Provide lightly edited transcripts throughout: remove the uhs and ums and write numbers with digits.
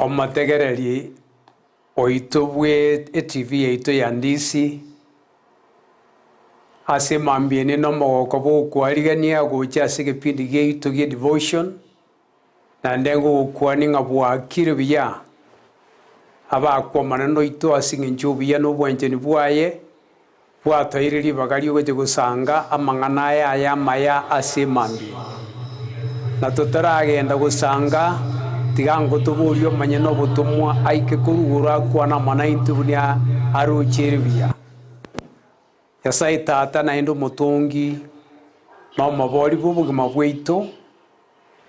Omotegereri oito bwe etv yaito ya Ndisi, ase mambia ene nomogoko bw'okwarigania gocha ase egepindi giaito gie devotion, naende ngogokwania ng'a bwakire buya, abakwa Omonene oito ase eng'encho y'obuya na obwanchani bwaye, bwatoire ribaga ri'ogocha gosanga amang'ana aya aya amaya ase emambia. Na totaragenda gosanga, tiga ngotoborie omonyene obotomwa aike korwa igoro akwane amo naintwe buna aroche ere buya. Nyasae Tata naende omotongi na omobori bw'obogima bwaito,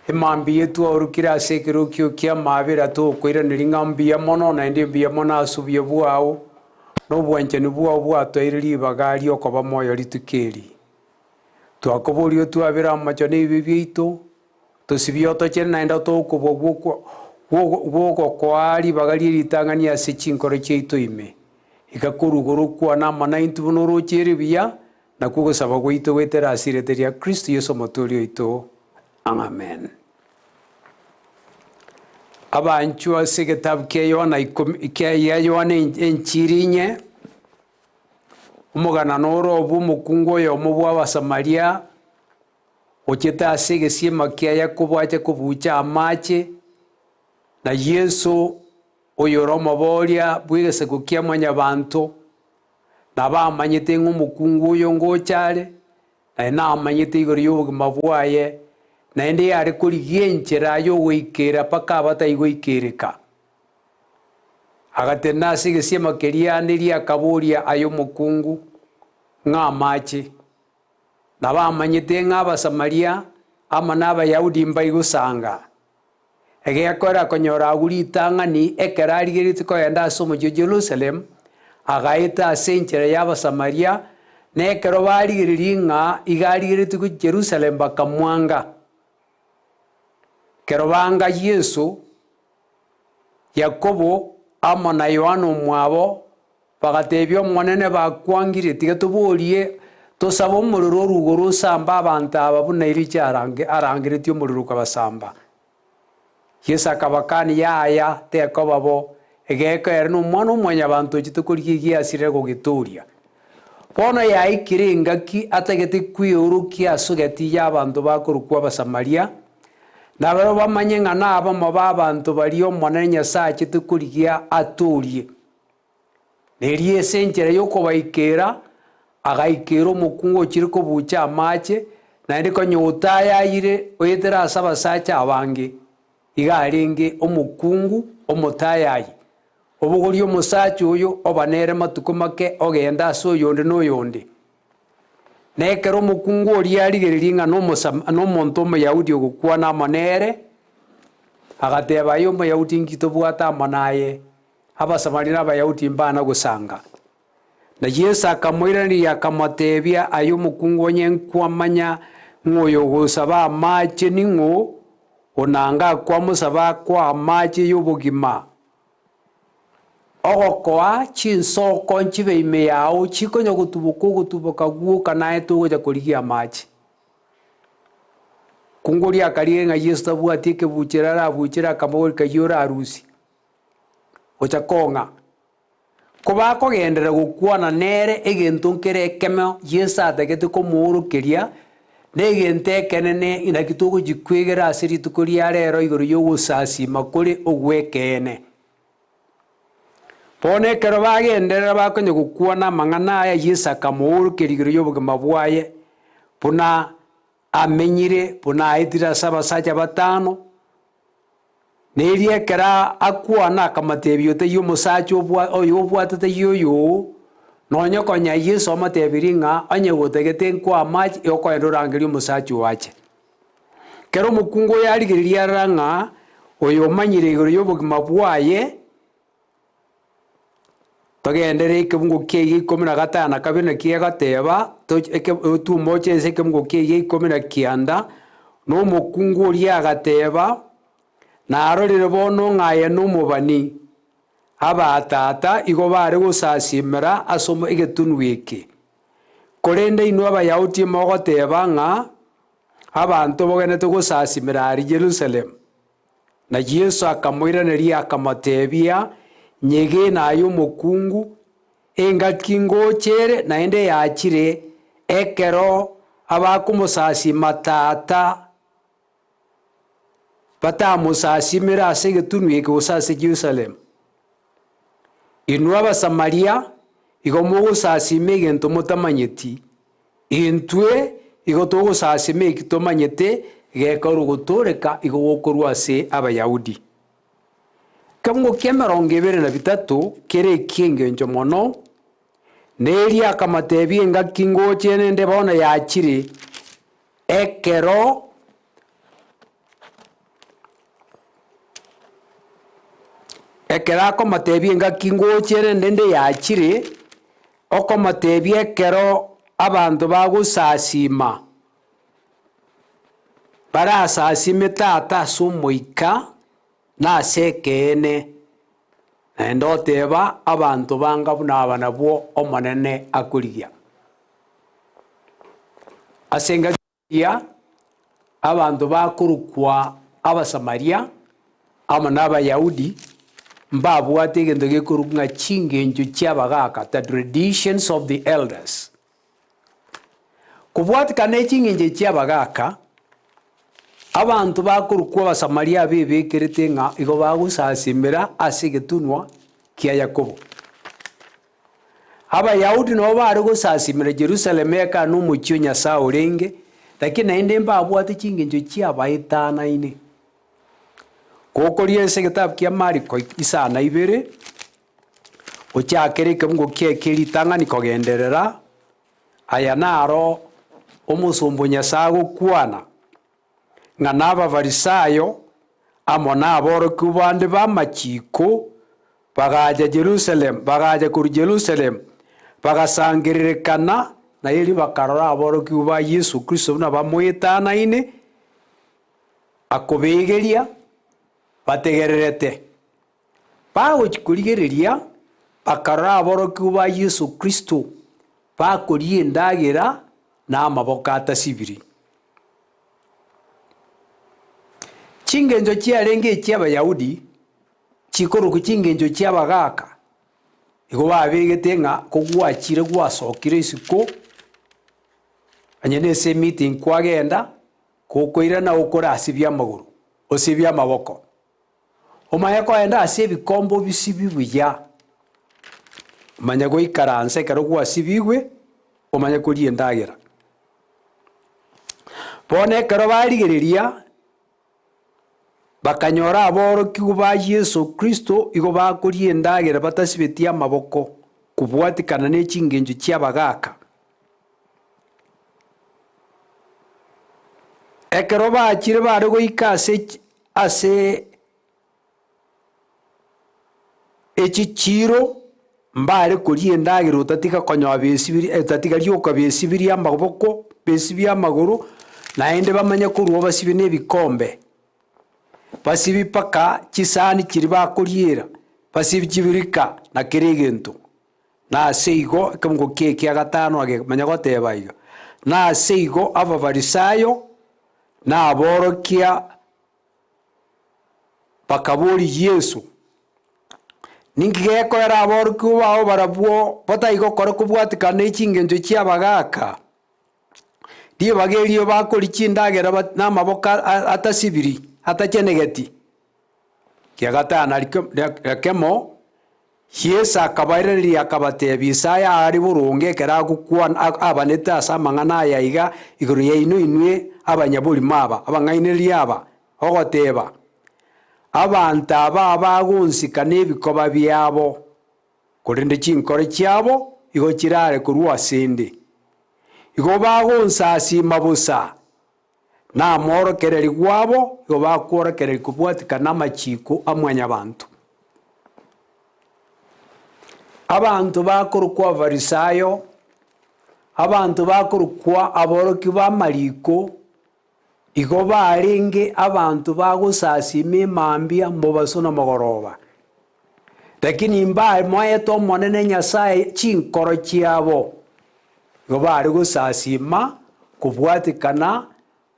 emambia etwaorokire ase ekerokio ki'amaabera tokoiraneria ng'a mbuya mono naende mbuya mono ase obuya bwao, na obwanchani bwao bwatoeire ribaga ri'okoba moyo rituko eri. Twakoboria otwabere amacho na ebibe biaito, tosibie otochene naende otoe okobua gw'ogokoa ribaga rie ritang'ani ase chinkoro chiaito ime. Iga korwa igoro okwane amo naintwe buna oroche ere buya, nakwo ogosaba gwaito goetera ase erieta ria Kristo Yeso Omotoori oito. Amen. Abanchwa ase egetabu kia Yohana ikomi kia Yohana enchiri inye, omogano noro obwo omokungu oyomo bw'Abasamaria ochete ase egesiema kia Yakobo ache kobucha amache, na Yeso oyore omoboria bw'egesaku kia mwanyabanto, nabo amanyete ng'a omokungu oyo ngocha are, Naende namanyete igoro y'obogima bwaye, naende yare korigia enchera y'ogoikera mpaka abataigoikereka. Agatenena ase egesiema keria neria akaboria, Aye omokungu, ng'a amache? Nabo amanyete ng'a Abasamaria amo n'Abayahudi mbaigosanga. Egekoera konyora agwo ritang'ani ekero arigeretie kogenda ase omochie o Jerusalemu, agaeta ase enchera y'Abasamaria, na ekero barigereria ng'a iga arigeretie gochia Jerusalemu bakamwanga. Ekero banga Yeso, Yakobo amo na Yohana omwabo Bagateebia Omonene, Bakwangire, tiga toborie, tosabe omorero orue igoro osambe abanto aba buna Elija arangeretie omorero okabasamba. Yeso akabakania, Yaya, tekoba bo, egeko ere n'Omwana-o-mwanyabanto ochete korigia egiasirire gogetooria. Bono yaikire engaki atagete kweorokia ase egati y'abanto bakorokwa Abasamaria, na barabwo bamanye ng'a nabamo b'abanto baria Omonene Nyasae achete korigia atoorie. Na erio ase enchera y'okobaikera, agaikera omokungu ochire kobucha amache, naende konya otayaire oetera ase abasacha abange, iga arenge omokungu omotayayi. Obogoria omosacha oyo oba nere matuko make ogenda ase oyonde na oyonde. Na ekero omokungu oria arigereria ng'a nomonto Omoyahudi ogokwana amo nere, agateba, Aye Omoyahudi inki tobwate amo naye? Abasamaria na Abayahudi mbana gosanga. Na Yeso akamoiraneria akamoteebia, Aye omokungu onye nkwamanya ng'a oyo ogosaba amache ning'o, onanga akwamosaba akoe amache y'obogima. Ogokoa chinsoko nchibe ime yao chikonya gotuboka ogotuboka gwoka naye togocha korigia amache. Kungu oria akarigia ng'a Yeso tabwati ekebuchero arabuchere akamoboria kayio orarusie. gocha kong'a. Kobakogenderera gokwana nere egento nkere ekemo Yeso atagete komoorokeria, na egento ekenene naki togochia kwegera ase rituko ria rero igoro y'ogosasima kore ogw'ekeene. Bono ekero bagenderera bakonya gokwana amang'ana aya, Yeso akamoorokeria igoro y'obogima bwaye, buna amenyire, buna aetire ase abasacha batano, Na erio ekero akwana akamoteebia, Otaiyo omosacha oyo obwate taiyo oyo oo, nonya konya Yeso omotebirie ng'a onye gotagete nkoe amache, igo okogenda orangerie omosacha oo ache. Ekero omokungu oyo arigereria arora ng'a oyo omanyire igoro y'obogima bwaye, Togenderere ekebungo kia iga ikomi na gatano na kabere naki egoteba, otumoche ase ekebungo kia iga ikomi na kianda, na omokungu oria agateba, Narorire bono ng'a aye nomobani. Abatata igo bare gosasimera ase egetunwa eke, korende inwe Abayahudi mogoteba ng'a abanto bogenete gosasimera aria Yerusalemu. Na Yeso akamoiraneria akamotebia, Nyegena aye omokungu, engaki ngocha ere, naende yachire, ekero abakomosasima Tata batamosasimere ase egetunwa eke gose ase Yerusalemu. Inwe Abasamaria, igo mogosasima egento motamanyeti, intwe igo togosasima eki tomanyete, gekorwa gotooreka igo gokorwa ase Abayahudi. Ekeungo ki'emerongo ebere na bitato kere eki'engencho mono, na erio akamotebia engaki ngocha erende bono yachire, ekero Ekero akomotebia engaki ngocha erende ende yachire, okomotebia ekero abanto bagosasima, barasasime Tata ase omoika na ase ekeene, naende oteba abanto banga buna aba nabwo Omonene akorigia. Ase engaki. Eria abanto bakorokwa Abasamaria amo n'Abayahudi mbabwate egento gekorokwa ng'a chingencho chi'abagaaka, the traditions of the elders. Kobwatikana ne chingencho chi'abagaaka, abanto bakorokwa Abasamaria abebekerete ng'a igo bagosasimera ase egetunwa kia Yakobo. Abayahudi nabo baare gosasimera Yerusalemu eka nomochie o Nyasae orenge, lakini naende mbabwate chingencho chiabaetanaine. Gokoria ase egetabu kia Mariko isano ibere, ochakere ekebungo kiaye kie ritang'ani kogenderera, aya naro omosomba o Nyasae agokwana, ng'a n'Abafarisayo amo naborokigwa bande b'amachiko bagacha Jerusalemu, bagacha korwa Jerusalemu, bagasangererekana, na erio bakarora aborokigwa ba Yeso Kristo buna bamoetanaine, akobegeria bategererete. Bagochia korigereria, bakarora aborokigwa ba Yeso Kristo bakoria endagera na amaboko atasibiri. Chingencho chiarenge echi'Abayahudi, chikorokwa chingencho chi'abagaaka, igo babegete ng'a kogwachire gwasokire isiko, onye na ase emeeting kwagenda, gokoirana okorasibie amagoro, osibie amaboko. Omanye koenda ase ebikombe obisibie buya, omanye goikaransa ekero gwasibigwe, omanye koria endagera. Bono ekero barigereria, bakanyora aborokigwa ba Yeso Kristo igo bakoria endagera batasibeti amaboko, kobwatikana ne chingencho chi'abagaaka. Ekero bachire bare goika ase ase echichiiro mbare koria endagera otatiga konyoa besibirie otatiga rioka besibirie amaboko, besibie amagoro, naende bamanye korwa obasibie na ebikombe, basibie mpaka chisani chiria bakoriera, basibie chibirika na kera egento. Na ase igo ekemongo kiaye kia gatano agemanya goteba iga, Na ase igo Abafarisayo na aborokia Bakaboria Yeso, Ninki gekoera aborokigwa bao barabwo batari gokora kobwatikana ne chingencho chi'abagaaka? Ribaga erio bakoria chindagera namaboko atasibiri, atachenegeti. Kia gatano na kemo, Yeso akabairaneria akabatebia, Isaya are boronge ekero agokwana abanete ase amang'ana aya iga igoro yaino inwe abanyaborimo aba, abang'ainereria aba, ogoteba, Abanto aba abagonsika nebikoba biabo, korende chinkoro chiabo igo chirare korwa asende. Igo bagonsasima bosa, na amorokererio gwabo igo bakworokereria kobwatikana namachiko a mwanyabanto. Abanto bakorokwa Abafarisayo, abanto bakorokwa aborokia b'amariko, Igo barenge abanto bagosasima emambia, mobaso na mogoroba. Lakini mbamoete Omonene Nyasae chinkoro chiabo, igo bare gosasima kobwatekana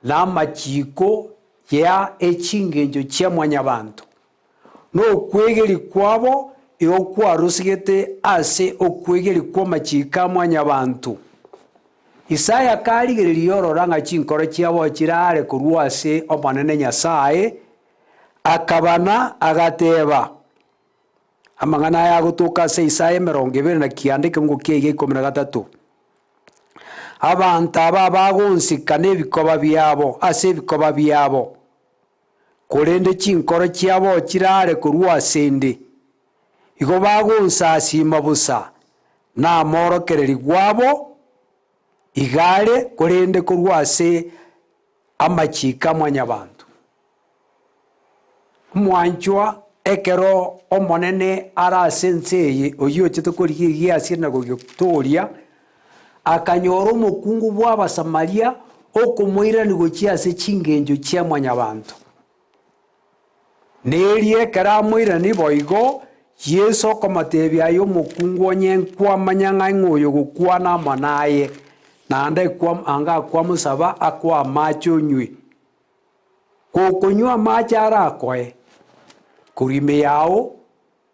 namachiko ya echingencho chia mwanyabanto, na okwegeria kwabo igo kwarusigete ase okwegeria kw'amachiko a mwanyabanto. Isaya akarigereria orora ng'a chinkoro chiabo chirare korwa ase Omonene Nyasae, akabana, agateba, Amang'ana aya agotoka ase Isaya 29 ekeungo kia iga 13. Abanto aba bagonsika nebikoba biabo ase ebikoba biabo, korende chinkoro chiabo chirare korwa asende. Igo bagonsasiima bosa, na amorokereri abo iga are, korende korwa ase amachiko a mwanyabanto. Omwanchwa, ekero Omonene are ase ense eye, oyio ochete korigia egiasie na kogetoria, akanyora omokungu bw'Abasamaria okomoirania gochia ase chingencho chia mwanyabanto. Na erio ekero amoirania boigo, Yeso okomotebia, Aye omokungu, onye nkwamanya ng'a ing'o oyo ogokwana amo naye, naende anga akwamosaba akoe amache onywe. Gokonywa amache arakoe, korwa ime yao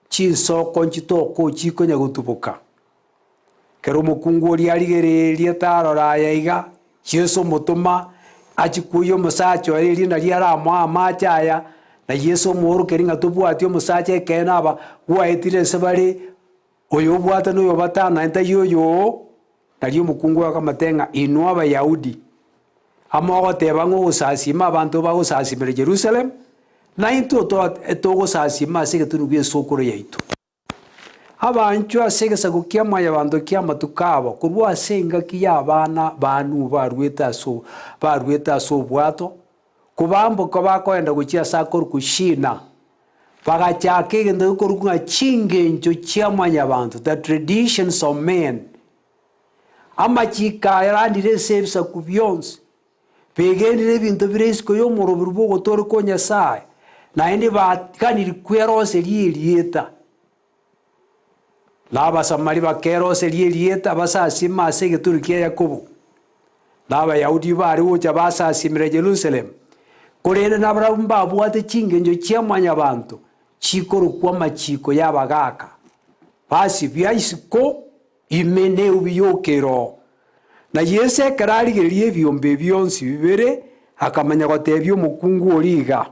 chinsoko nchitoke chikonya gotuboka. Ekero omokungu oria arigereria tarora aya iga, Yeso omotoma achie kwoyia omosacha oye erio nario aramoe amache aya, na Yeso omoorokereria ng'a tobwati omosacha ekeene aba gwaetire ase bare, oyo obwate na oyo batanaete tari oyo oo, Nario omokungu oyo akamotebia ng'a inwe Abayahudi, amo ogoteba ng'a ogosasiima abanto bagosasimera Yerusalemu, na intwe togosasiima ase egetunwa gi'esokoro yaito. Abanchwa ase egesaku kia mwanyabanto ki'amatuko abo, korwa ase engaki y'abana ba Nuhu baruete ase baruete ase obwato, kobamboka bakoenda gochia ase akorokwa Shina, bagachaka egento gekorokwa ng'a chingencho chia mwanyabanto, the traditions of men. Amachiko aya arandire ase ebisaku bionsi, begenire ebinto bire isiko y'omoroberi bw'ogotooreka o Nyasae, naende baganiri kweroseria erieta. Na Abasamari bakeroseria erieta basasime ase egeturi kia Yakobo, na Abayahudi bare gocha basasimera Yerusalemu, korende nabarabwo mbabwate chingencho chia mwanyabanto chikorokwa amachiko y'abagaaka, basibia isiko ime neubi y'okeroo. Na Yeso ekero arigereria ebiombe ebi bionsi bibere, akamanya gotebia omokungu oria iga,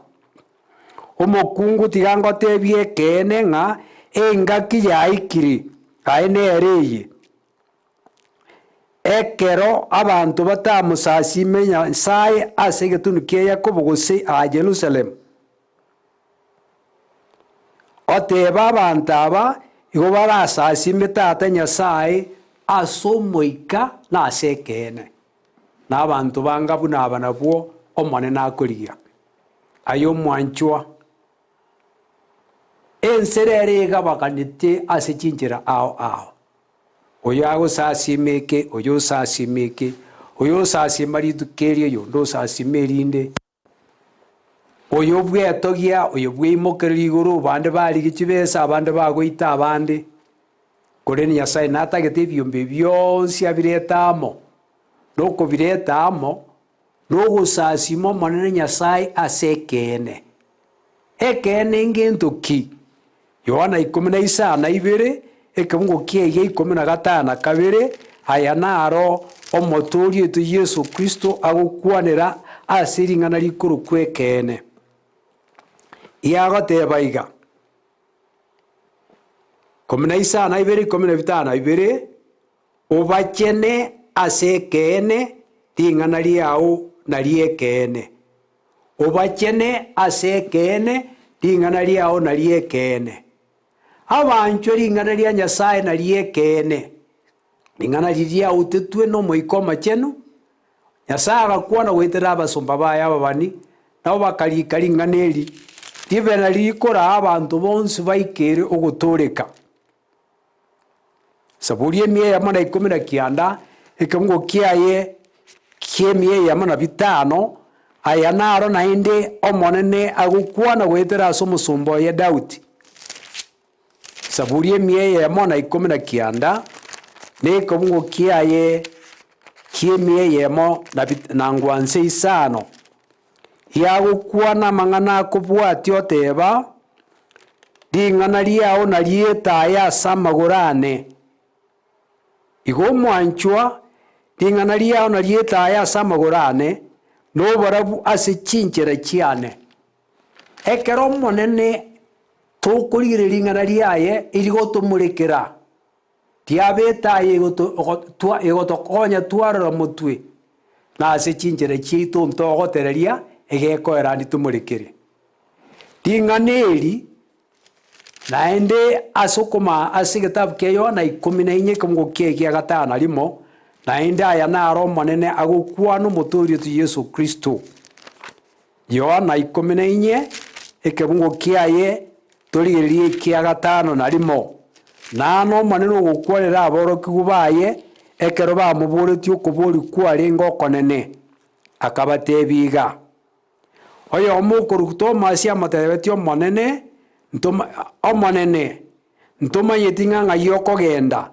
Omokungu tiga ngotebie ekeene ng'a engaki yaikire, aye nere eye, ekero abanto batamosasime Nyasae ase egetunu kia Yakobo gose aa Yerusalemu. Otebe abanto aba igo barasasime Tata Nyasae ase omoika na ase ekeene, na abanto banga buna aba nabwo Omonene akorigia. Aye omwanchwa, ense rero egabaganete ase chinchera ao ao, oyo agosasima eke, oyo osasima eke, oyo osasima rituko eri, oyonde osasima erinde. Oyo bwetogia, oyo bweimokereria igoro, abande barigia chibesa, abande bagoita abande. Korende Nyasae natagete ebiombe ebi bionsi abirete amo, na okobireta amo, na ogosasima Omonene Nyasae ase ekeene. Ekeene ngento ki? Yohana ikomi na isano na ibere, ekebungo kiaye ikomi na gatano na kabere, aya naro Omotooria oito Yeso Kristo agokwanera ase ring'ana rikorokwa ekeene. Iagoteba iga, ikomi na isano na ibere, ikomi na bitano na ibere, Obachene ase ekeene, ring'ana riao nario ekeene. Obachene ase ekeene, ring'ana riao nario ekeene. Abanchwe ring'ana ria Nyasae nario ekeene. Ring'ana riria riautetwe n'Omoika Omochenu, Nyasae agakwana goetera abasomba baye ababani, nabo bakarika ring'ana eri, ribe nario rikoraa abanto bonsi baikere ogotooreka. Saburi emia eyemo na ikomi na kianda, ekeungo kiaye ki'emia eyemo na bitano, aya naro naende Omonene agokwana goetera ase omosomba oye Daudi. Saburi emia eyemo na ikomi na kianda, na ekebungo kiaye ki'emia eyemo na ngwanse isano. Yagokwana amang'ana akobwatia oteba, Ring'ana riao nario etaya ase amagoro aane. Igo omwanchwa, ring'ana riao nario etaya ase amagoro aane, na oborabu ase chinchera chiane. Ekero Omonene tokorigereria ring'ana riaye erigotomorekera, riaba etaya egotokonya twarora motwe, na ase chinchera chiaito ntogotereria egekoera nditomorekere. Ring'ana eri Naende ase okoma ase egetabu kia Yohana ikomi na inye ekemogo kiaye gia gatano na rimo, naende aya naro Omonene agokwana Omotoori oito Yeso Kristo. Yohana ikomi na inye, ekebungo kiaye torigererie ekia gatano na rimo. Naende Omonene ogokwanera aborokigwa baye ekero bamoboretie okoboria kwarenge okonene, akabatebia iga. Oyomo okorokwa Tomasi amotebetie Omonene, ntoma Omonene, ntomanyeti ng'a ng'ai okogenda,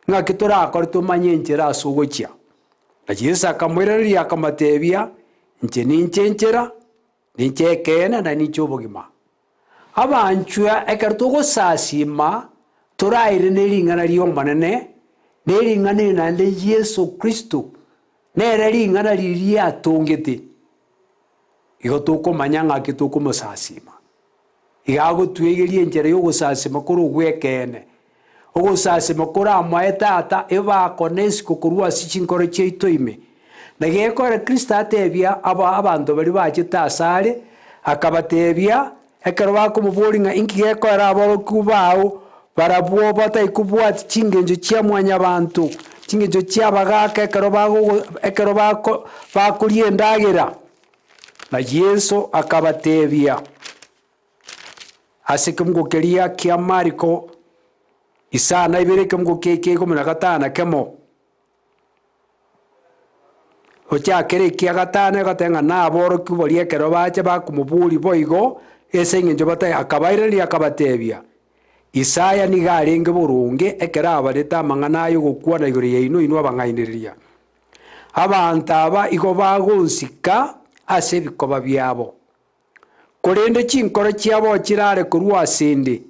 ng'aki torakore tomanye enchera ase ogochia? Na Yeso akamoiraneria akamotebia, Inche ninche enchera, ninche ekeene, na ninche obogima. Abanchwa ekero togosasima toraire ne ring'ana ri'Omonene, ne ring'ana eri naende Yeso Kristo, nere ring'ana riria atongete, igo tokomanya ng'aki tokomosasima. Iga agotwegeria enchera y'ogosasima kore ogw'ekeene, ogosasima koramoe Tata ebako na esiko korwa ase chinkoro chiaito ime. Na gekogera Kristo atebia aba abanto baria bachete asare, akabatebia, ekero bakomoboria ng'a inki gekoera aborokigwa bao barabwo batari kobwatia chingencho chia mwanyabanto, chingencho chi'abagaaka ekero bagogo ekero bako bakoria endagera. Na Yeso akabatebia, Ase ekemungo keria kia Mariko isano na ibere ekemungo kia ikomi na gatano na kemo, Ochakere ekia gatano egoteba ng'a naborokigwa baria ekero bacha bakomoboria boigo ase eng'encho batae akabairaneria akabatebia, Isaya nigo arenge boronge ekero abarete amang'ana aya ogokwana igoro yaino inwe abang'ainereria. Abanto aba igo bagonsika ase ebikoba biabo, Korende chinkoro chiabo chirare korwa asende,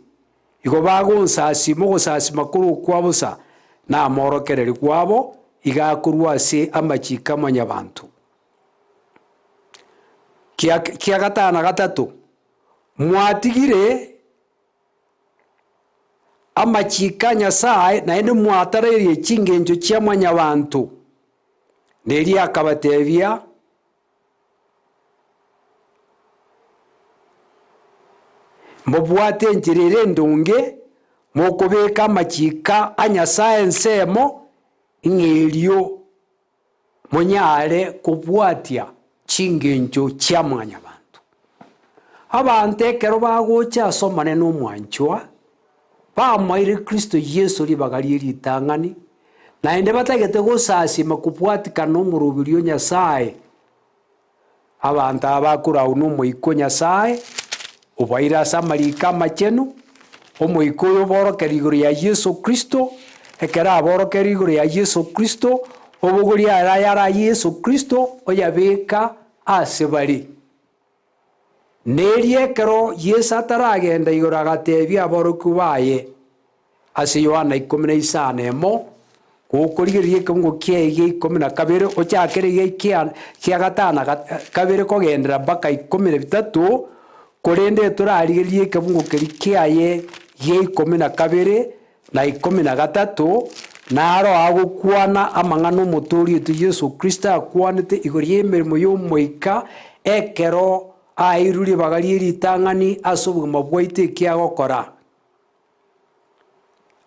igo bagonsasima ogosasima kore okwa bosa, na amorokererio kwabo iga akorwa ase amachiko a mwanyabanto. Kia kia gatano na gatato, mwatigire amachiko a Nyasae naende mwatareirie chingencho chia mwanyabanto. Na erio akabatebia. Mbobwate enchera ere endonge, mokobeka amachiko a Nyasae ensemo, ng'a erio monyare kobwatia chingencho chia mwanyabanto. Abanto ekero bagocha ase Omonene omwanchwa, bamoeire Kristo Yeso ribaga rie ritang'ani, naende batagete gosasima kobwatikana nomoroberi o Nyasae. Abanto aba bakorau n'Omoika o Nyasae, obaire ase amariko amachenu, Omoika oyo oborokereria igoro ya Yeso Kristo, ekero aborokereria igoro ya Yeso Kristo, obogoria aya ayare a Yeso Kristo, oyabeka ase bare. Nerio ekero Yeso ataragenda igoro agatebia aborokigwa baye ase Yohana ikomi na isano emo, gokorigereria ekeungo kiaye gia ikomi na kabere ochakere iga kia kia gatano na kabere kogenderera mpaka ikomi na bitato, korende torarigererie ekebungo keria kiaye gia ikomi na kabere na ikomi na gatato, naro agokwana amang'ana Omotoori oito Yeso Kristo akwanete igoro y'emeremo y'Omoika ekero aeirwe ribaga rie ritang'ani ase obogima bwaito eki agokora.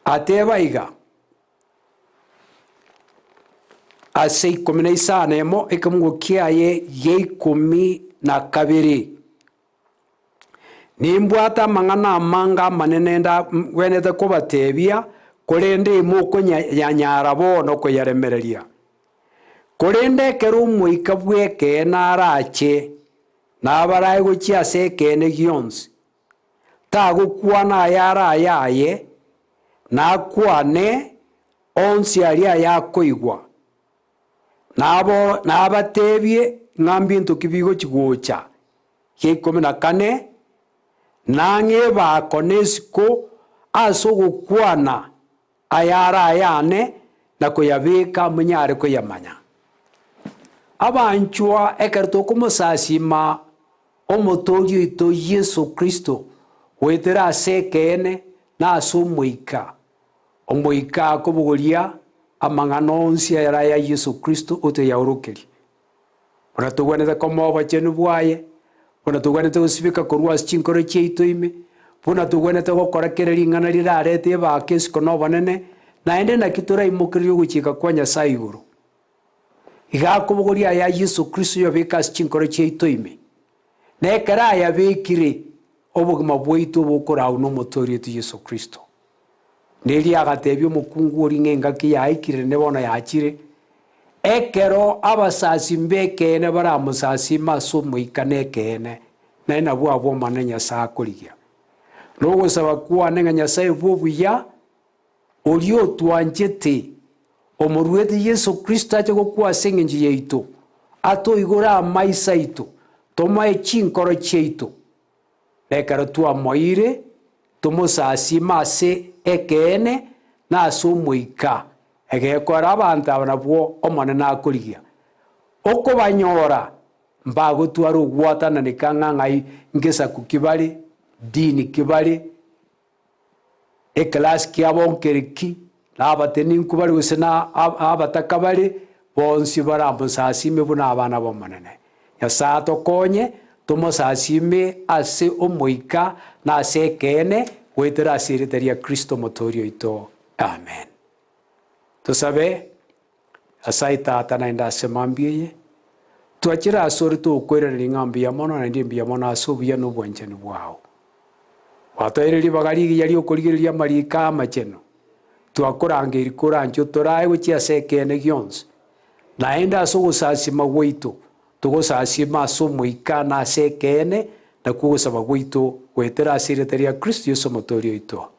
Ateba iga, Ase ikomi na isano emo ekemungo kiaye gia ikomi na kabere. Nimbwate amang'ana amange amanene ndagwenerete kobatebia, korende imokonyanyara bono koyaremereria. Korende ekero Omoika bw'ekeene arache, nabarae gochia ase ekeene gionsi, tagokwana ayare ayaye, nakwane onsi aria ayakoigwa, Nabo nabateebie. ng'a mbinto ki bigochi gocha. Gia ikomi na kane, Nang'e ebako na esiko ase ogokwana ayare ayane na koyabeka monyare koyamanya. Abanchwa ekero tokomosasima Omotoori oito Yeso Kristo goetera ase ekeene na ase Omoika, Omoika akobogoria amang'ana onsi ayare aya Yeso Kristo otoyaorokerie. Buna togwenerete komoa obochenu bwaye, buna togwenerete gosibeka korwa ase chinkoro chiaito ime, buna togwenerete gokora kera ring'ana rirarete ebaaka esiko na obonene, naende naki toraimokererie ogochika kwa Nyasae igoro. Iga akobogoria aya Yeso Kristo oyobeka ase chinkoro chiaito ime, na ekero ayabekire, obogima bwaito bokorau n'Omotoori oito Yeso Kristo. Na erio agatebia omokungu oria ng'a engaki yaikire naende bono yachire, ekero abasasimi b'ekeene baramosasime ase omoika na ekeene, naye nabwo abwo Omonene Nyasae akorigia. Na ogosaba kwane ng'a Nyasae bw'obuya, oria otwanchete, omoruete Yeso Kristo ache gokwa ase engencho yaito, atoigore amaiso aito, tomoe chinkoro chiaito. Na ekero twamoeire, tomosasiime ase ekeene na ase omoika, egekora abanto aba nabwo Omonene akorigia. Okobanyora, mbagotwara ogwatananeka ng'a ng'ai ngesaku ki bare, dini ki bare, Ekelasi kiabo nkere ki, na abatenenku bare gose na abataka bare, bonsi baramosasime buna abana b'Omonene. Nyasae atokonye tomosasime ase Omoika na ase ekeene, goetera ase erieta ria Kristo Omotooria oito. Amen. Tosabe, Nyasae Tata naende ase mambia eye, twachire asore tokoiraneria ng'a mbuya mono naende mbuya mono ase obuya na obwanchani bwao. Gwatoeire ribaga rigiya ri'okorigereria amariiko amachenu, twakorangeria koranche otorae gochia ase ekeene gionsi, naende ase ogosasima gwaito, togosasima ase Omoika na ase ekeene, nakwo ogosaba gwaito goetera ase erieta ria Kristo Yeso Omotoori oito.